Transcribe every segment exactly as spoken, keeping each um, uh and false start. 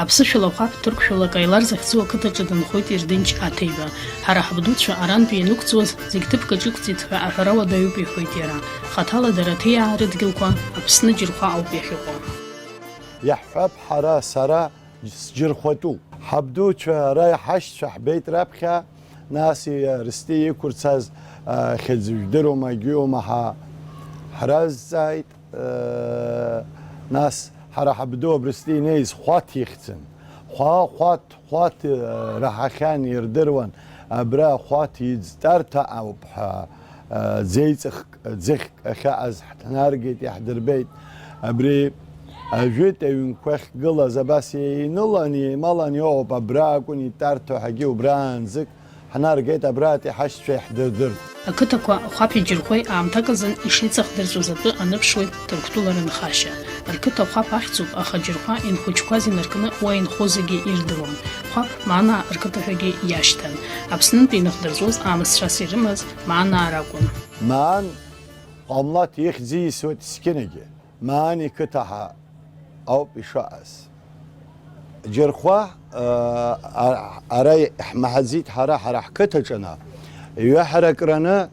Аԥсышәала Хәаԥ, ҭырқәшәала Каилар захьӡу ақыҭаҿы дынхоит Ердынч Аҭеиба. Ҳара ҳабдуцәа арантәи ианықәҵуаз, зегь ҭыԥк аҿы иқәҵит ҳәа аҳәара уадаҩуп, иҳәоит иара. Хаҭала дара аҭиаа рыдгьылқәа Аԥсны Џьырхәа ауп иахьыҟоу. Иаҳҳәап, ҳара, сара сџьырхәатәуп. Ҳабдуцәа ара иҳашьцәа ҳбеит раԥхьа, нас Ерсти иқәырцаз, а, хьыӡ жәдыруама, егьиума ҳа ҳразҵааит. Нас ҳара ҳабду Абрыскьыл инеиз Хәаҭ ихьӡын. Хәа-, Хәаҭ, Хәаҭ, э, раҳахьан, ирдыруан. Абра Хәаҭ иӡтәарҭа ауп ҳәа, э, ӡеиҵыхк, ӡыхьк ахьаҟаз ҳҭнаргеит, иаҳдырбеит. Абри ажәытә аҩнқәа ахьгылаз абас еинылан, еималан иҟоуп, абра акәын итәарҭоу ҳәагьы убраанӡык ҳнаргеит, абраатәи ҳашьцәа иаҳдырдырт. Ақыҭақәа Хәаԥи Џьырхәеи аамҭак азын ишеицахдырҵәоз атәы аныԥшуеит Ҭырқәтәыла рынхашьа. Рқыҭа Хәаԥ ахьӡуп, аха Џьырхәа инхәыҷқәаз инаркны уа инхо зегьы ирдыруан. Хәаԥ Маанаа рқыҭа ҳәагьы иашьҭан. Аԥснынтәи иныхдырҵәоз аамысҭцәас ирымаз Маанаа ракәын. Маан Ҟамлаҭ ихьӡ исуеит зқьынагьы. Маан иқыҭа ҳа ауп ишаҟаз. Џьырхәа, а, а, ара ҳмаҳаӡеит ҳара, ҳара ҳқыҭаҿы ана. Ҩаҳарак раны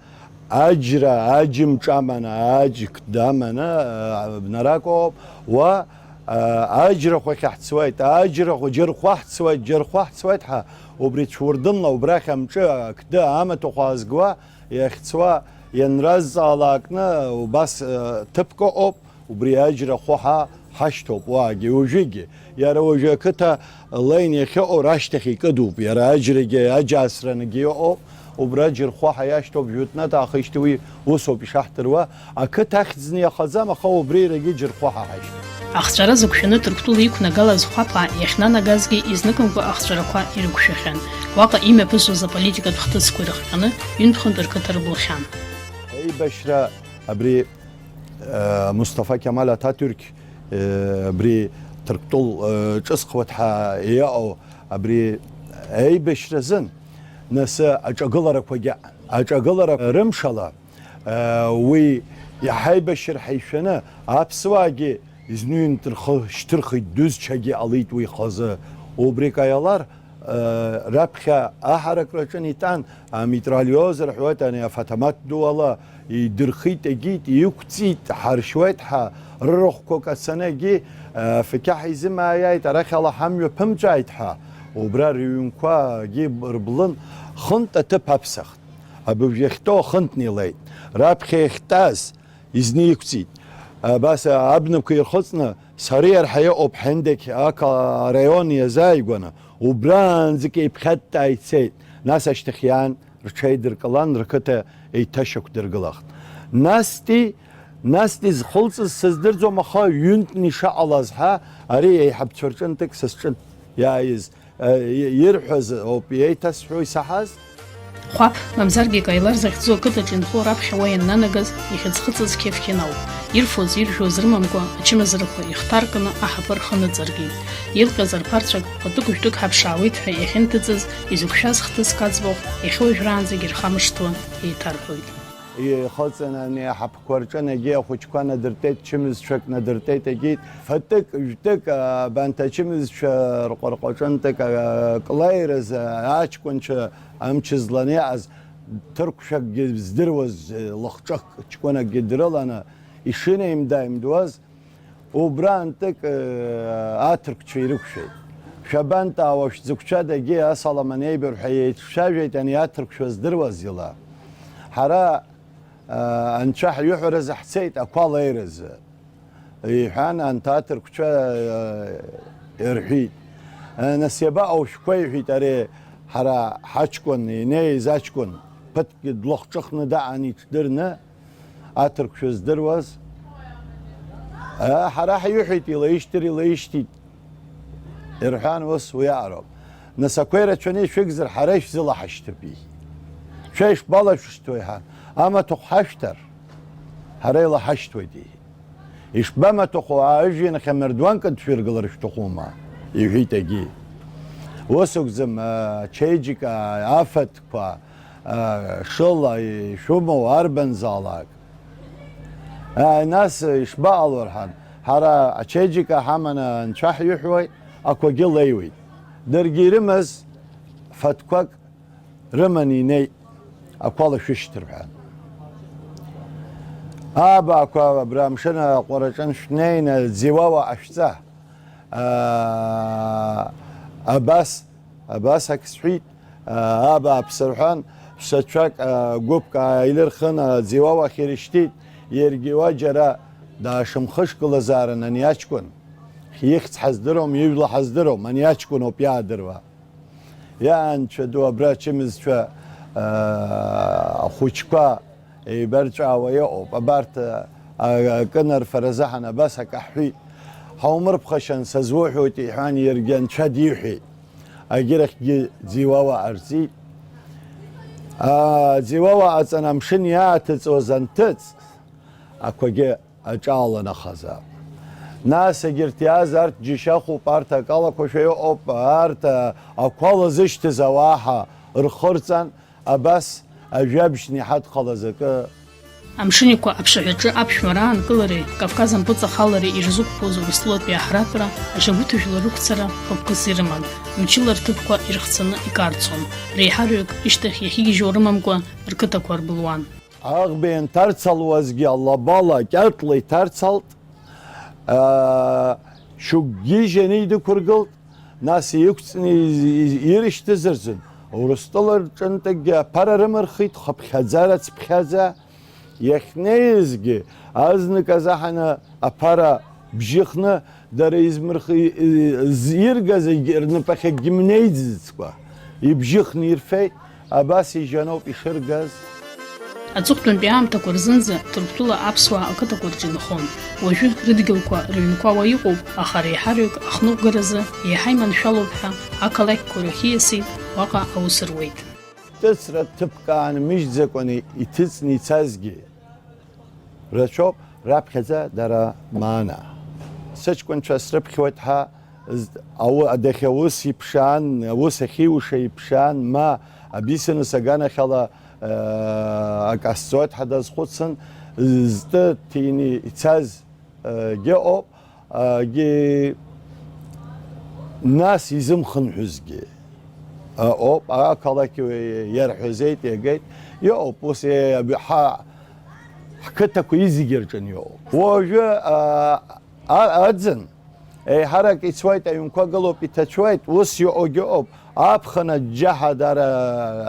аџьра, аџьымҿ аманы, аџьк даманы, а, бнарак ауп. Уа, а, аџьрахә ахь ҳцуеит, аџьрахә, Џьырхәа ҳцуеит, Џьырхәа ҳцуеит ҳәа, убри цәурдынла, убрахь амҿы, ақды, амаҭәахә аазгауа, иахьцуа ианразҵаалакны убас, э, ҭыԥк ыҟоуп, убри аџьра ахәы ҳа ҳашьҭоуп уаагьы уажәыгьы. Иара уажәы ақыҭа леин иахьыҟоу рашьҭахь икыдуп, иара аџьрагьы аџьаасраныгьы ыҟоуп, убра Џьырхәа ҳа иашьҭоуп, жәытәнатә аахижьҭеи уи усоуп ишаҳдыруа, ақыҭа ахьӡны иахаӡам, аха убри иарагьы Џьырхәа ҳа ҳашьҭоуп. Ахҵәара зықәшәаны Ҭырқәтәыла иқәнагалаз Хәаԥаа иахьнанагазгьы изныкымкәа ахҵәарақәа ирықәшәахьан. Уаҟа имҩаԥысуаз аполитикатә хҭысқәа ирыхҟьаны, ҩынтә-хынтә рқыҭа рблхьан. Аибашьра абри, э, Мусҭафа Кьамал Аҭатүрк, э, абри Ҭырқәтәыл, э, ҿызхуеит ҳәа иҟоу абри аибашьразын, нас аҿагыларақәагьы, аҿагылара рымшала, Уи иҳаибашьыр ҳаишәаны, аԥсуаагьы изныҩынтә рхы шьҭырхит, дәызчагьы ҟалеит уи хазы. Убри каиалар, раԥхьа аҳаракра аҿын итәан, амитраgliоз рҳәоит, ани афатомат ду ала идырхит, егьит, иқәҵит, ҳаршьуеит ҳәа, рырахәқәа кацаны егьи, афақьаҳ изымааиааит, арахь ала ҳамҩа ԥымҵәааит ҳәа, убра рыҩнқәагьы рблын, хынтә аҭыԥ аԥсахт. Абыржә иахьтәоу ахынтә неилеит. Раԥхьа иахьтәаз изны иқәҵит. Абас абнақәа ирхыҵны, Сариа рҳа иҟоуп ҳендақь ақалақь араион иазааигәаны, убраанӡагь еиԥхьаттаа ицеит. Нас ашьҭахь иаан, рҽеидыркылан, рқыҭа еиҭашьақәдыргылахт. Настәи, настәи зхылҵыз сыздырӡом, аха ҩынтәны ишаҟалаз ҳәа, ари аиҳабцәа рҿынтәык са сҿы иааиз ирҳәаз ауп еиҭасҳәо исаҳаз. Хәаԥ, мамзаргьы Каилар захьӡу ақыҭаҿы инхо раԥхьа уа ианнанагаз, ихьыӡхыҵыз Қьефхен ауп. Ирфоз, иржәуаз рымамкәа, ачымазарақәа ихҭаркны аҳаԥы рхы ныҵаркит. Илҟьаз арԥарцәак, хәатәык-жәтәык ҳаԥшаауеит ҳәа иахьынҭыҵыз, изықәшәаз хҭыск аӡбахә, иахьа уажәраанӡагь ирхамышҭуа еиҭарҳәоит. Ихыҵын ани аҳаԥқәа рҿынагьы ахәыҷқәа надыртәеит, чымызцәак надыртәеит, егьит, фатәык, жәтәык, абанҭ ачымызцәа рҟәарҟәаҿынтәык, а, клеиразы аҷкәынцәа амч зланы иааз ҭырқәшәакгьы здыруаз, лахҿыхк ҷкәынакгьы дрыланы ишынеимда-ааимдуаз, Убраантәык, э, аҭырқәцәа ирықәшәеит. Шәабантәаауа, шәзықәцәадагьы асалам анеибырҳәа еицәажәеит ани аҭырқәцәа здыруаз ила. Ҳара, э, анцәа ҳаиҳәаразы ҳцеит, ақәа алеиразы, иҳәан, анҭ аҭырқәцәа, э, ирҳәит. Э, нас иабаҟоу шәқәа, иҳәит, ари ҳара ҳаҷкәын, инеиз аҷкәын, ԥыҭкгьы длахҿыхны даҟан иҽдырны, Аҭырқәшәа здыруаз, аа, ҳара ҳиҳәеит, илаишьҭыр илаишьҭит, ирҳәан, ус уи аҟароуп. Нас ақәа ирацәаны ишәыгзар, ҳара ишәзылаҳашьҭып, иҳәеит. Шәа ишбалашәышьҭуа иҳан, амаҭәахә ҳашәҭар, ҳара илаҳашьҭуеит, иҳәеит. Ишбамаҭәахәу, аажәҩан ахь амардуанка дшәыргылар шәҭахума? Иҳәеит егьи. Ус акәӡам, ачеиџьыка, афатәқәа, а, шыла ишәымоу арбанзаалак. А, нас ишбаҟало рҳан, ҳара ачеиџьыка ҳаманы анцәа ҳиҳәоит, Ақәагьы леиуеит. Даргьы ирымаз фатәқәак рыманы инеит, ақәа лашәышьҭыр ҳәа. Аабаақәа абра амшын аҟәараҿы шәнеины Ӡиуауа ҟашәҵа. Аа, абас, абас ак сҳәит, аа, аабааԥсы рҳәан, ԥсацәак, аа, гәыԥк ааилырхын, аа, Ӡиуауа ахь ирышьҭит, иаргьы уа џьара даашьамхышгылазаарын ани аҷкәын. Ихьӡ ҳаздыруам, ижәла ҳаздыруам, ани аҷкәын ауп иаадыруа. Иа, анцәа ду, абра ачымазцәа, аа, ахәыҷқәа еибарҵәаауа иҟоуп. Абарҭ, а, акы нарфаразы ҳан абас акы ҳҳәит. Ҳаумырԥхашьан, сазуҳәоит, иҳәан, иаргьы анцәа диҳәеит. Агьырахьгьы Ӡиуауа ҟарҵеит. Аа, Ӡиуауа ҟаҵан амшын иааҭыҵуаз анҭыҵ, ақәагьы аҿаланахазаап. Нас егьырҭ иааз арҭ џьашьахәуп, арҭ акалақәашәа иҟоуп, арҭ, а, ақәа лазышьҭыз ауаа ҳа рхырҵан, абас ажәабжьны иҳадхалаз акы. Амшынқәа аԥшаҳәаҿы аԥшәмара аанкылареи Кавказ ампыҵахалареи ирзықәԥоз Урыстәылатәи аҳратәра ашьагәыҭыжәлар рықәцара хықәкыс ирыман, мчыла рҭыԥқәа ирыхцаны икарцон, реиҳараҩык ишьҭахь иахьигьежьуа рымамкәа рқыҭақәа рбылуан. Аӷба ианҭарцалуазгьы алабала кьаҿла иҭарцалт, аа, шьоукгьы жьаны идәықәыргылт, нас иқәҵны из-, из-, ирышьҭыз рзын Урыстәыла рҿынтәгьы аԥара рымырхит, хыԥхьаӡара цыԥхьаӡа. Иахьнеизгьы азныказ аҳаны аԥара бжьыхны, дара измырх-, и-, и-, зиргаз егь-, рнапахь акгьы мнеиӡацкәа, ибжьыхны ирфеит, абас ижьаноуп ишыргаз. Аҵыхәтәантәи аамҭақәа рзынӡа Ҭырқәтәыла аԥсуаа ақыҭақәа рҿы инхон. Уажәы рыдгьылқәа рыҩнқәа уа иҟоуп, аха реиҳараҩык ахныҟәгаразы еиҳа иманшәалоуп ҳәа ақалақьқәа рахь ииасит, уаҟа аус руеит. Ҿыцра ҭыԥк аанмыжьӡакәаны иҭыҵны ицазгьы рацәоуп, раԥхьаӡа дара маана. Сыҷкәынцәа срыԥхьоит ҳәа, з-, ау-, адәахьы аус иԥшаан, аус ахьиуша иԥшаан, ма абисеныс аганахьала, э, акы ҟасҵоит ҳәа дазхәыцын, зтәы ҭины ицаз, э, гьы ыҟоуп. Агьи нас изымхынҳәызгьы ыҟоуп, ақалақь иарҳәазеит, иагеит, иҟоуп, ус, е, аб-, ҳа, ҳқыҭақәа изегьы рҿын иҟоуп. Уажәы, а, а, аӡын, еиҳарак ицуеит, аҩнқәа гылоуп, иҭацәуеит, ус иҟоугьы ыҟоуп, аԥхын аџьџьаҳа дара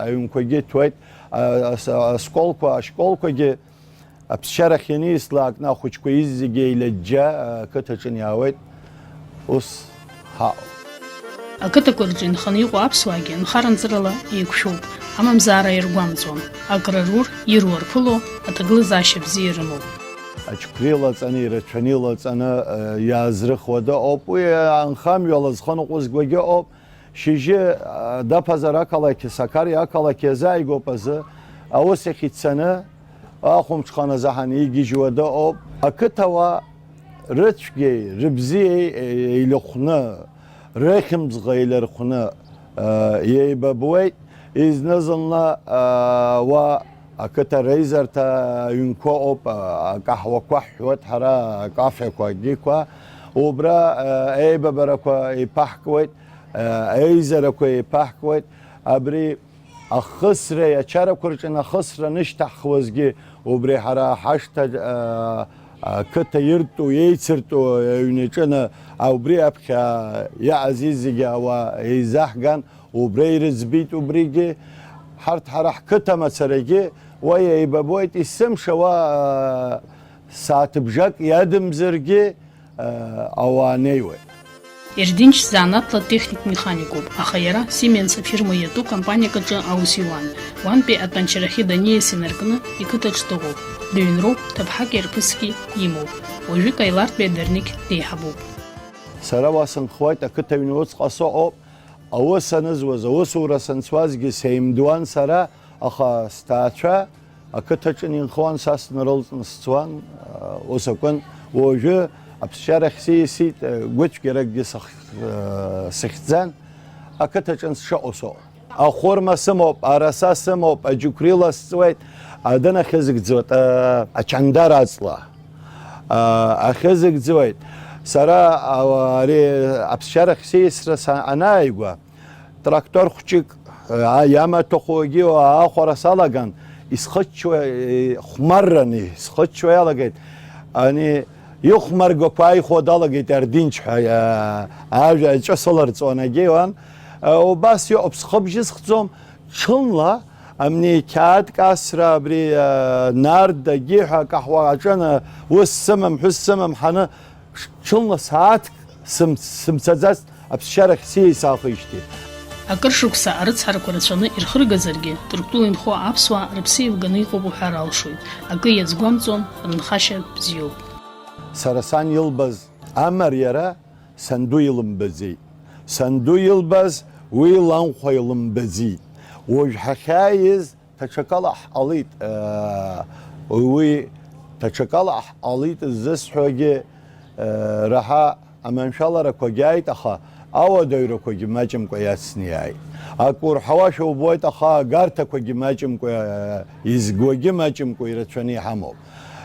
аҩнқәагьы ҭәуеит, а, ас-, асколқәа, ашколқәагьы Аԥсшьарахь ианиаслак, наҟ ахәыҷқәа изегьы еилаџьџьа ақыҭаҿы иаауеит, ус ҳаҟоуп. Ақыҭақәа рҿы инханы иҟоу аԥсуаагьы нхаранҵарала еиқәшәоуп, амамзаара иаргәамҵуам, акры рур, ируа рԥыло, аҭагылазаашьа бзиа рымоуп. Аџьықәреи лаҵаны, ирацәаны илаҵаны, э, иаазрыхуа дыҟоуп, уи анхамҩала зхы ныҟәызгогьы ыҟоуп, Шьыжьы, а, даԥазар ақалақь, Сақариа ақалақь иазааигәоуп азы, аус ахь ицаны, ахәымҽхан азы ҳанигьежьуа дыҟоуп. Ақыҭауаа рыцәгьеи рыбзиеи, е-, еилыхәны, рыхьымӡӷ еилархәны, а, еибабуеит. Зны-зынла, а, уа ақыҭа реизарҭа аҩнқәа ыҟоуп, а, акаҳуақәа ҳҳәоит ҳара, акафеқәа, агьиқәа. Убра, а, еибабарақәа еиԥаҳкуеит. Аизарақәа еиԥаҳкуеит. Абри ахысреи ачарақәа рҿы ахысра анышьҭаҳхуазгьы, убри ҳара ҳашҭа, а, ақыҭа иртәу, еицыртәу аҩнаҿы, а, убри аԥхьа иааз зегьы ауаа еизаҳган, убра ирыӡбеит убригьы. Ҳарҭ ҳара ҳқыҭа мацарагьы уа еибабоит, есымша уа, а, сааҭыбжак иадамзаргьы, ауаа неиуеит. Ердинч занааҭла техник-механикуп, аха иара Siemens афирма иатәу компаниак аҿы аус иуан. Уантәи атәанчарахьы даниас инаркны иқыҭаҿ дыҟоуп. Дыҩнроуп, ҭыԥҳак иарԥысгьы имоуп. Уажәы Каилартәи адернеқь деиҳабуп. Сара уа сынхоит, ақыҭа аҩны уцҟа сыҟоуп. Аус анызуаз, аусура санцуазгьы сеимдуан сара, аха сҭаацәа ақыҭаҿы инхуан, са снарылҵны сцуан, ус акәын. Уажәы аԥсшьарахь сиасит, гәыцәгьаракгьы сых-, сыхьӡан, ақыҭаҿын сшыҟоу сыҟоуп. Ахәырма сымоуп, араса сымоуп, аџьықәреи ласҵуеит, адын ахьызгӡоит, ачандар аҵла. Ахьызыгӡуеит. Сара, а, ари аԥсшьарахь сеисра са-, анааигәа, трактор хәҷык, а, иамаҭәахәгьы аахәара салаган, исхыччо, е, хәмарран исхыччо иалагеит. Ани ихәмаргақәа ааихәо далагеит Ардинч ҳәа, а, ажәа аҿы сыларҵуан агьеиуан. А, убас иҟоуп, схыбжьы схӡом, ҽынла, амни қьаад касра абри, а, нард агьи ҳәа акаҳуа аҿын, а, ус сымам, ҳәыс сымам ҳаны, ҽынла сааҭк сым-, сымцаӡацт аԥсшьарахь сиеисаахижьҭеи. Акыр шықәса арыцҳарақәа рацәаны ирхыргазаргьы, Ҭырқәтәыла инхо аԥсуаа рыԥсы еивганы иҟоуп уҳәар алшоит, акы иазгәамҵуа рынхашьа бзиоуп. Сара сан илбаз амариара санду илымбаӡеит. Санду илбаз уи ланхәа илымбаӡеит. Уажә ҳахьааиз даҽакала ҳҟалеит, э, уи даҽакала ҳҟалеит ззысҳәогьы, э, раҳа аманшәаларақәагьы ааит, аха ауадаҩрақәагьы маҷымкәа иацны иааит. Акы урҳауашәа убоит, аха агарҭақәагьы маҷымкәа, э, изгогьы маҷымкәа ирацәаны иҳамоуп.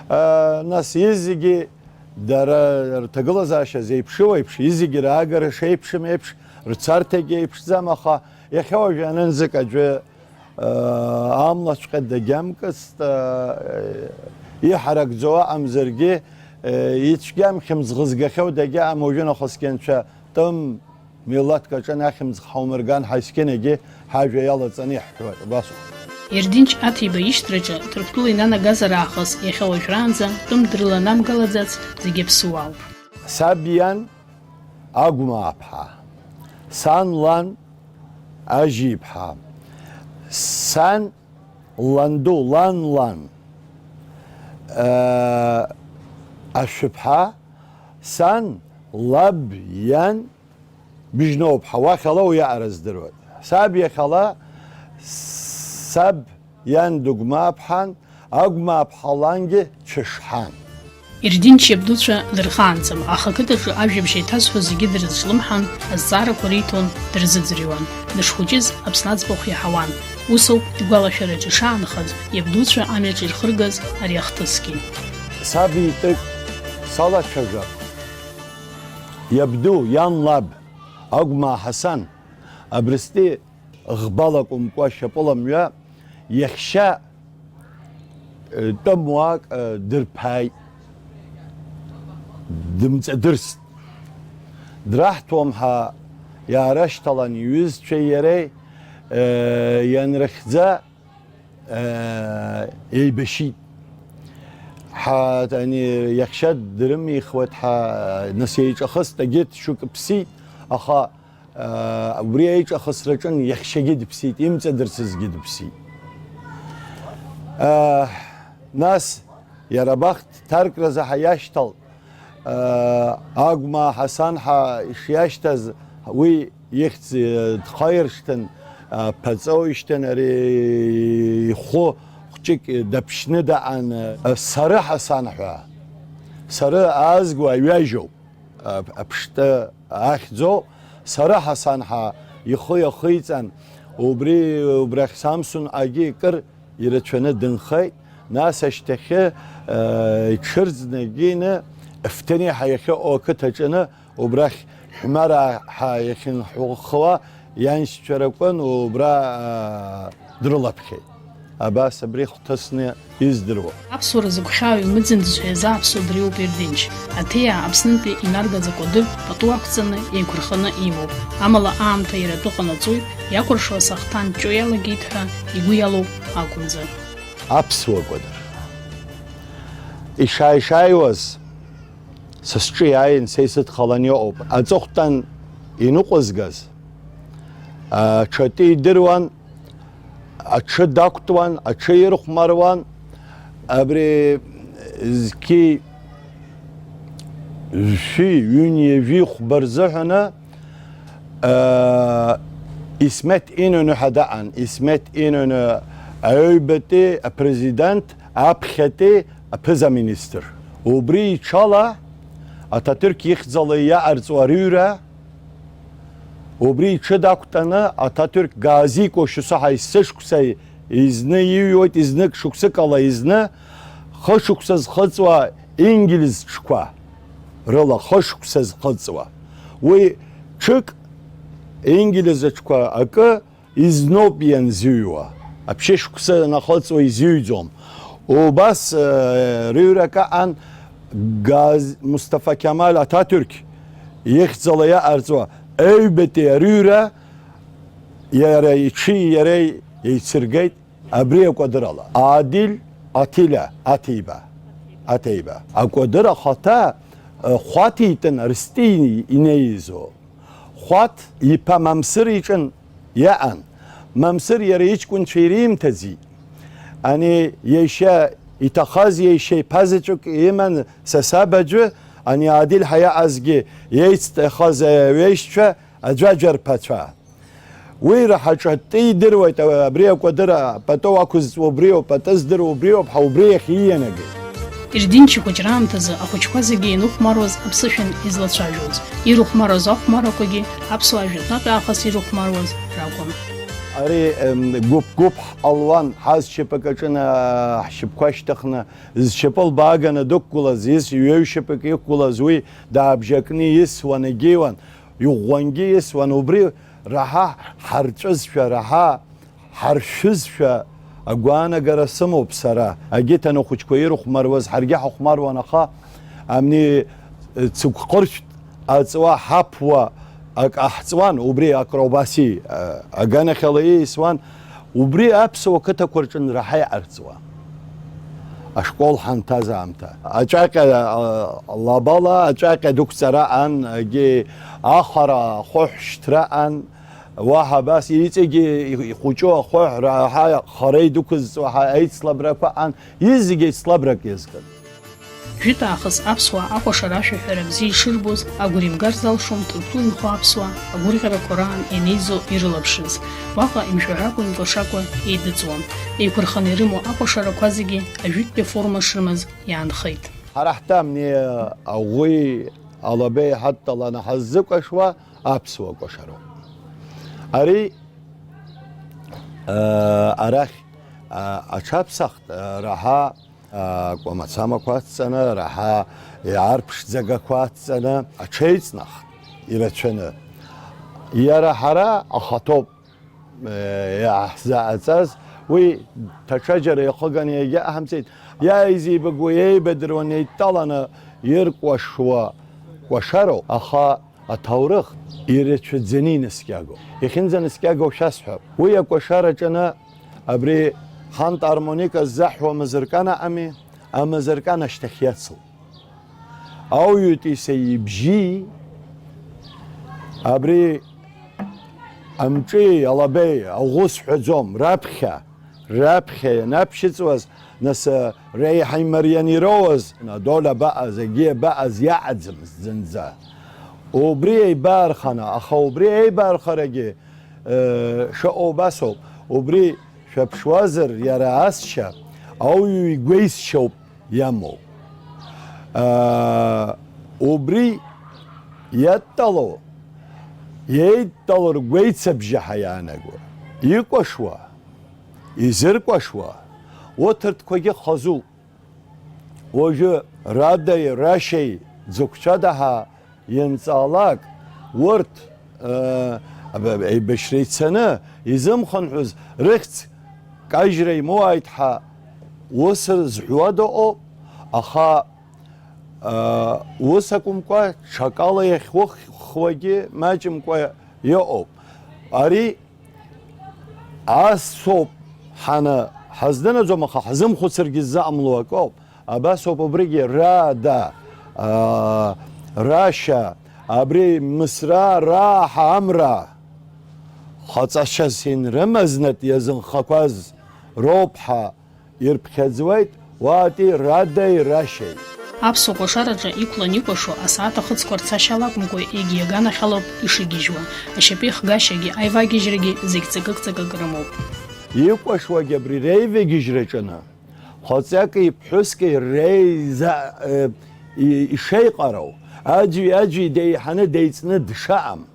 Э, нас изегьы дара рҭагылазаашьа зеиԥшыу еиԥш, изегьы раагара шеиԥшым еиԥш, рцарҭагьы еиԥшӡам, аха иахьа уажә анынӡак аӡәы, э, амлаҵәҟьа дагьамкыцт, э, иҳаракӡоу аҟамзаргьы, э, ицәгьам хьымӡӷ згахьоу дагьаам, уажәы нахысгьы анцәа тәым милаҭк аҿы ахьымӡӷ ҳаумырган, ҳаскьынагьы ҳажәа иалаҵаны иаҳҳәоит, убасоуп. Ердинч Аҭиба ишьҭраҿы Ҭырқәтәыла инанагазар аахыс иахьа уажәраанӡа тәым дрыла намгалаӡац, зегьы ԥсуаауп. Саб иан Агәмааԥҳа, сан лан Ажьиԥҳа, сан ланду, лан лан, э, Ашәыԥҳа, сан лаб иан Быжьноуп ҳа, уахьала уиаҟара здыруеит. Саб иахьала, саб иан Дыгәмааԥҳан, Агәмааԥҳа лангьы Цәышҳан. Ердинч иабдуцәа дырхаанӡам, аха ақыҭаҿы ажәабжь еиҭазҳәоз зегьы дрызҿлымҳан, азҵаарақәа риҭон, дырзыӡырҩуан. Дышхәыҷыз Аԥсны аӡбахә иаҳауан. Ус ауп, игәалашәараҿы ишаанхаз, иабдуцәа амҩаҿ ирхыргаз ари ахҭысгьы. Саб итәык салацәажәап. Иабду, иан лаб, Агәмаа Ҳасан, абрыстәи ӷбала акәымкәа шьапыла мҩа, иахьшьа, э, тәымуаак, э, дырԥааит, дымҵадырст. Драҳҭуам ҳәа иаарашьҭалан иҩызцәеи иареи, э, ианрыхьӡа, э, еибашьит. Ҳа, ани, иахьшьа дрымихуеит, ҳа, нас еиҿахыст, агьырҭ шәык ԥсит, аха, э, убри аиҿахысраҿын иахьшьагьы дыԥсит, имҵадырсызгьы дыԥсит. Э, нас иара абахҭ ҭаркразы ҳаиашьҭалт. Агәмаа Ҳасан ҳәа ишиашьҭаз, уи ихьӡ, э, дхаиршҭын, э, ԥаҵоуишьҭын, ари ихәы хәҷык даԥшьны даҟан, э, Сары Ҳасан ҳәа. Сары аазго аҩажәоуп, э, аԥштәы ахьӡоу, Сары Ҳасан ҳәа ихы иахиҵан, убри, убрахь Самсун агьы кыр ирацәаны дынхеит, нас ашьҭахьы, э, иҽырӡнагьы ины, Ефҭани ҳәа иахьыҟоу ақыҭаҿы аны, убрахь Ҳәмараа ҳәа иахьынҳухуа ианшьцәа ракәын, убра, э, дрылаԥхьеит. Абас абри хҭысны издыруа. Аԥсуара зыгәхьаау имыӡындаз ҳәа иазааԥсо дреиуоуп Ердинч. Аҭиаа Аԥснынтәи инаргаз акәадыр пату ақәҵаны еиқәырханы имоуп. Амала аамҭа иара атәы ҟанаҵоит, иакәыршо асахҭан ҷҷо иалагеит ҳәа игәы иалоуп акәымзар. Аԥсуа кәадыр. Ишааи-шааиуаз, са сҿы иааин, са исыдхалан иҟоуп. Аҵыхәтәан иныҟәызгаз, аҽы атәы идыруан, аҽы дақәтәуан, аҽы ирхәмаруан. Абри зқьи жәшәи, ҩынҩажәи хәба рзыҳәаны, Исмет Инуну ҳәа даҟан, Исмет Инуну аҩбатәи апрезидент, аԥхьатәи аԥыза-министр. Убри иҽала Аҭатырқь ихьӡала иаҟарҵо арыҩра, убри иҽы дақәтәаны Аҭатырқь Гази Кошьуса ҳәа есышықәса изны иҩуеит, изнык шықәсыкала изны, хышықәса зхыҵуа ингьылыз ҽқәа. рыла хышықәса зхыҵуа. Уи ҽык, ингилиз аҽқәа акы, изноуп ианзыҩуа, аԥшьышықәса анахыҵуа изыҩӡом. Убас, э, рыҩрак аҟан Газ-, Мусҭафа Қьамал Аҭатүрқь ихьӡала иаҟарҵуа аҩбатәи арыҩра иара иҽи иареи еицыргеит абри акәадырала. Адиль Аҭиля Аҭеиба, Аҭеиба. Акәадыр ахаҭа, э, хәаҭ итәын Арсти инеизо. Хәаҭ иԥа Мамсыр иҿын иаан. Мамсыр иара иҷкәынцәа иримҭаӡеит. Ани иашьа иҭахаз иашьа иԥа заҵәык иман са саб аӡәы, ани Адиль ҳәа иаҟазгьы иеицҭахаз аҩеишьцәа аӡәаӡәа рԥацәа. Уи раҳаҿы атәы идыруеит, абри акәадыр апату ақәызҵо убриоуп, атәы здыруа убриоуп, ҳа убри иахь иианагеит. Ердин чахәыҷра аамҭазы ахәыҷқәа зегьы ианрыхәмаруаз аԥсышәан излацәажәоз. Ирыхәмарыз ахәмаррақәагьы аԥсуаа жәытәнатә аахыс ирыхәмаруаз ракәын. Ари, ем, гәыԥ-гәыԥ ҳҟалуан, ҳазшьапык аҿы на-, ҳшьапқәа шьҭыхны, зшьапы лбааганы дықәгылаз, ис-, ҩеҩшьапык иқәгылаз уи даабжьакны исуан, егьиуан, иӷәӷәангьы исуан, убри раҳа ҳарҵәызшәа, раҳа ҳаршәызшәа агәаанагара сымоуп сара. Агьыҭан ахәыҷқәа ирыхәмаруаз ҳаргьы ҳахәмаруан, аха амни, цыгәхыршәтә аҵуа ҳаԥуа ак ҟаҳҵуан, убри акробаси, а, аганахьала иеисуан, убри аԥсуа қыҭақәа рҿы раҳа иҟарҵуан. Ашкол ҳанҭаз аамҭа. Аҵәаҟьа, а, лабала аҵәаҟьа дықәҵара аан, агьи ахара ахәыҳә шьҭра аан, уаҳа абас иҵегьы ихәыҷу ахәыҳә раҳа хара идәықәызҵо ҳа аицлабрақәа аан, изегьы еицлабрак иазкын. Жәытә аахыс аԥсуаа акәашара ашәаҳәара бзиа ишырбоз агәра имгар залшом Ҭырқәтәыла инхо аԥсуаа агәырӷьарақәа раан ианеизо ирылаԥшыз. Уаҟа имшәаҳәакәа, имкәашакәа еидыҵуан. Еиқәырханы ирымоу акәашарақәа зегьы ажәытәтәи аформа шрымаз иаанхеит. Ҳара ҳтәы амни аӷәи алабеи ҳадтәаланы ҳаззыкәашуа аԥсуа кәашароуп. Ари, э, арахь, э, аҽаԥсахт, э, раҳа, э, кәамацамақәа ацҵаны, раҳа, э, арԥшӡагақәа ацҵаны, аҽеиҵнахт ирацәаны. Иара ҳара ахаҭоуп. Иаҳзааӡаз уи даҽаџьара иахыганы иагьаҳамҵеит. Иааизеибагоу, еибадыруа, неидтәаланы иркәашуа кәашароуп, аха аҭоурых ирацәаӡаны инаскьагоуп. Иахьынӡанаскьагоу шәасҳәап. Уи акәашара аҿаны абри ҳант армоника ззаҳҳәо амазыркан аҟами, амазыркан ашьҭахь иацлоит. Ауаҩытәыҩса ибжьи абри амҿи алабеи, аӷәы сҳәаӡом, раԥхьа, раԥхьа ианаԥшьыҵуаз, нас, реиҳа имариан ироуаз, Надоль абаҟаз, егьи абаҟаз иаҟаӡамызт зынӡа. Убри еибарханы, аха убри еибархарагьы, э, шыҟоу убасоуп. Убри шәаԥшуазар, иара асшьа ауаҩы игәеисшьоуп иамоу. Аа, убри иадтәалоу, иеидтәалоу ргәеицыбжьаҳа иаанаго, икәашуа, изыркәашуа, урҭ ртәқәагьы хазуп. Уажәы Радеи Рашеи дзықәцәада ҳәа ианҵаалак, урҭ, э, еибашьра ицаны изымхынҳәыз рыхьӡ кажьра имоуааит ҳәа ус зҳәуа дыҟоуп, аха, э, ус акәымкәа, ҽакала иахьухьуагьы маҷымкәа иҟоуп. Ари Ас соуп ҳана ҳазнынаӡом, аха ҳзымхәыцыргьы ззаҟамло акоуп. Абас ауп убригьы, ра, да, аа, рашьа, абри мысра, раҳа, амра. Хаҵашьас инрымазнатә иазынхақәаз роуп ҳәа ирԥхьаӡуеит, уаатәи радаи рашьеи. Аԥсуа кәашараҿы иқәлан икәашо асааҭ ахыцқәа рцашьала акәымкәа, егьи аганахьалоуп ишыгьежьуа. Ашьапы ихгашьагьы аивагьежьрагьы зегь ҵакык-ҵакык рымоуп. Икәашуагь абри реивагьежьраҿы аны, хәаҵаки ԥҳәыски реиза-, э, и-, ишеиҟароу, аӡәи-аӡәи деиҳаны деиҵны дшаам.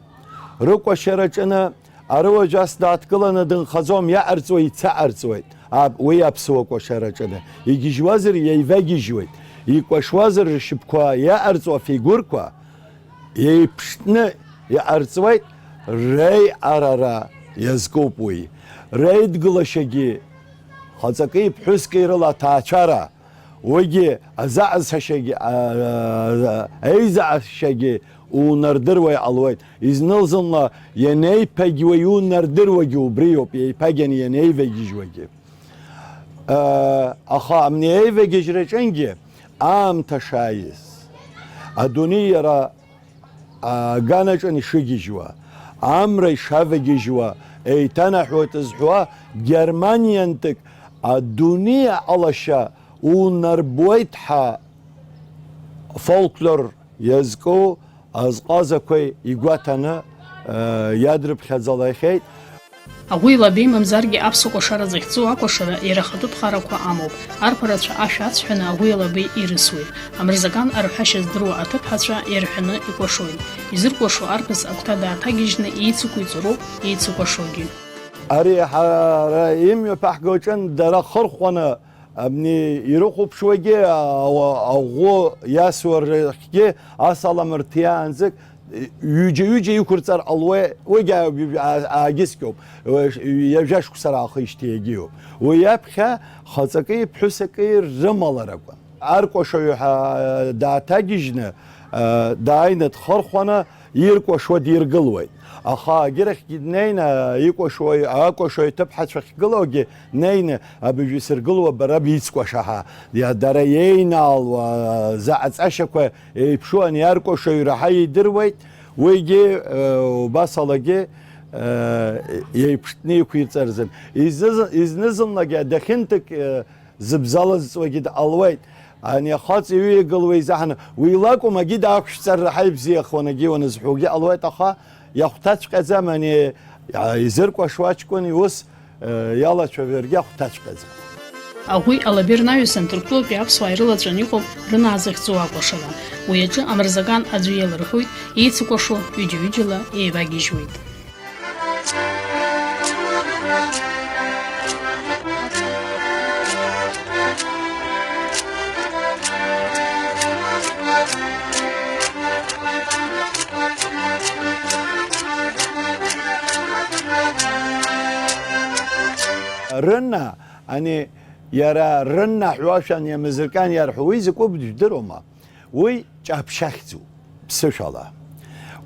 Рыкәашараҿы аны Ара уажә ас дааҭгыланы дынхаӡом, иаҟарҵуа ицаҟарҵуеит. Аб-, уи аԥсуа кәашараҿы игьежьуазар, иеивагьежьуеит. Икәашуазар ршьапқәа иаҟарҵо афигурқәа еиԥштәны иҟарҵуеит, реиҟарара иазкуп уи. Реидгылашьагьы хаҵаки ԥҳәыски рыла аҭаацәара, уигьы азаҟазшьагьы, а, а, аизаҟазшьагьы унардыруа иҟалоит. Зны-зынла ианеиԥагьуа иунардыруагьы убриоуп, еиԥагьаны ианеивагьежьуагьы. Э, аха абни аивагьежьраҿынгьы аамҭа шааиз, адунеи иара аганаҿын ишыгьежьуа, амра ишавагьежьуа еиҭанаҳәоит зҳәоа, германиантәык адунеи аҟалашьа унарбоит ҳәа фольклор иазку азҟазақәеи игәаҭаны, э, иадрыԥхьаӡалахьеит. Агәи лабеи мамзаргьы аԥсуа кәашара захьӡу акәашара иара ахатәы ԥҟарақәа амоуп. Арԥарацәа ашәа ацҳәаны агәи лабеи ирысуеит. Амырзакан арҳәашьа здыруа аҭыԥҳацәа иарҳәаны икәашоит. Изыркәашо арԥыс агәҭа дааҭагьежьны еицықәиҵо роуп еицыкәашогьы. Ари ҳара имҩаԥаҳго аҿын дара хырхәаны Абни ирыхәаԥшуагьы, а-, а-, аӷәы иасуа рахьгьы асалам рҭиаанӡак, ҩыџьа-ҩыџьа иқәырҵар ҟалуеит, уигьы а-, а-, аагьыскьоуп, ҩажәа шықәса раахижьҭеи иагьиуп. Уи аԥхьа хаҵаки ԥҳәысаки рымалар акәын. Аркәашаҩ ҳәа дааҭагьежьны, а, дааины дхырхәаны, иркәашо диргылуеит. Аха агьырахьгьы днеины икәашо, акәашо иҭыԥҳацәа ахьгылоугьы неины абыжә исыргылуа бара бицкәаша ҳәа. Иа-, дара иеинаалуа заҟаҵашьақәа еиԥшу ани аркәашаҩ раҳа идыруеит, уигьы, э, убас алагьы, э, еиԥштәны иқәирҵарзын. Изы-, изны-зынлагьы адәахьынтәык, э, зыбзалазҵуагьы дҟалуеит. Ани ахаҵа иҩагылоу изаҳаны, уи лакәым, агьи даақәшәҵар раҳа ибзиахуан, агьи уанызҳәогьы ҟалуеит, аха иахәҭаҵәҟьаӡам, ани, а, изыркәашо аҷкәын иус, э, иалацәажәаргьы ахәҭаҵәҟьаӡам. Агәи алабеи рнаҩсан Ҭырқәтәылатәи аԥсуаа ирылаҵәан иҟоуп рынаа захьӡу акәашара. Уи аҿы амырзакан аӡәы иалырҳәоит, еицыкәашо ҩыџьа-ҩыџьала еивагьежьуеит. Рына, ани, иара рына ҳәашәан иамазыркан иарҳәо, уи закәу бжәдыруама? Уи ҷаԥшьахьӡуп, ԥсышәала.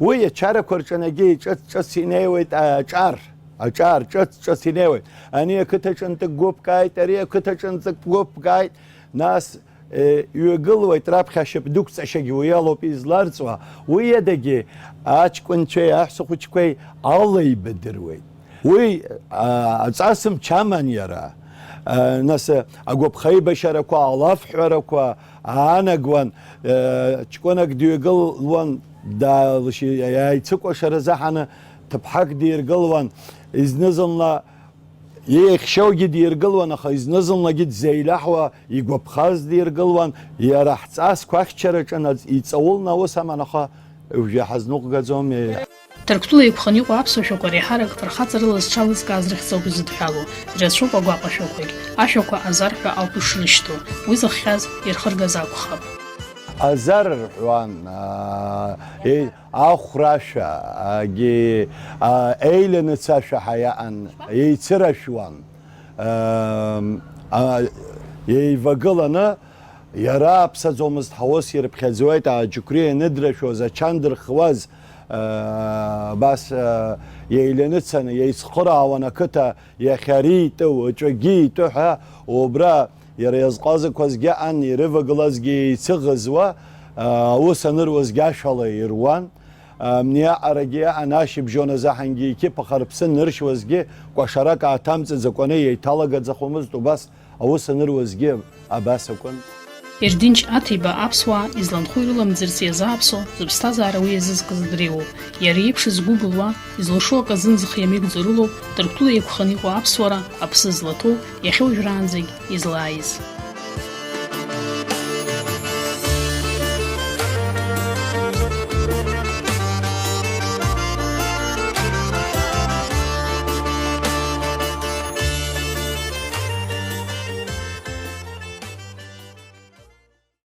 Уи ачарақәа рҿынагьы ҿыц-ҿыц инеиуеит, аҿар, аҿар ҿыц-ҿыц инеиуеит. Ани ақыҭаҿынтә гәыԥк ааит, ари ақыҭаҿынтә гәыԥк ааит. Нас, э, ҩагылуеит, раԥхьа ашьапдықәҵашьагьы уи алоуп изларҵуа. Уи адагьы аҷкәынцәеи аҳәсахәыҷқәеи алеибадыруеит. Уи, а, аҵасымч аман иара. А, нас, а, агәаԥхеибашьарақәа, алафҳәарақәа аанагуан, а, ҷкәынак дҩагылуан, даалшьи-, иааицыкәашара заҳаны ҭыԥҳак диргылуан, изны-зынла иеихшьаугьы диргылуан, аха изны-зынлагьы дзеилаҳуа, игәаԥхаз диргылуан, иара ҳҵасқәа ахьчараҿы наӡ-, иҵаулны аус аман, аха уажәы ҳазныҟәгаӡом. Ҭырқәтәыла еиқәханы иҟоу аԥсуа шәақәа реиҳарак фырхаҵарыла зҽалызкааз рыхьӡоуп изыдҳәалоу, ирацәоуп агәаҟ ашәақәагь, ашәақәа азар ҳәа ауп ишрышьҭоу, уи зыхҟьаз ирхыргаз акәхап. Азар рҳәуан, аа, еи-, ахәрашәа, агьи, аа, еиланыцашәа ҳәа иаан, еицырашәуан, аа, аа, еивагыланы, Иара аԥсаӡомызт, ҳаус ирыԥхьаӡоит, аџьықәреи ианыдрашәоз, ачан дырхуаз, э, абас, э, еиланыцаны, еицхыраауан ақыҭа, иахьа ари итәы, уаҵәыгьы итәы ҳәа, убра иара иазҟазақәазгьы аан, ирывагылазгьы еицыӷызуа, э, аус аныруазгьы ашәала ируан. Амни аҟарагьы аан ашьыбжьон азаҳангьы иқьыԥаха рыԥсы ныршьуазгьы кәашарак ааҭамҵаӡакәаны еиҭалагаӡахомызт, убас аус аныруазгьы абас акәын. Ердинч Аҭиба аԥсуаа изланхо ирыламӡырц иазааԥсо, зыԥсҭазаара уи иазызкыз дреиуоуп. Иара иеиԥш згәы былуа, изылшо акы азын зхы иамеигӡо рылоуп Ҭырқәтәыла еиқәханы иҟоу аԥсуара аԥсы злаҭоу, иахьа уажәраанӡагь излааиз.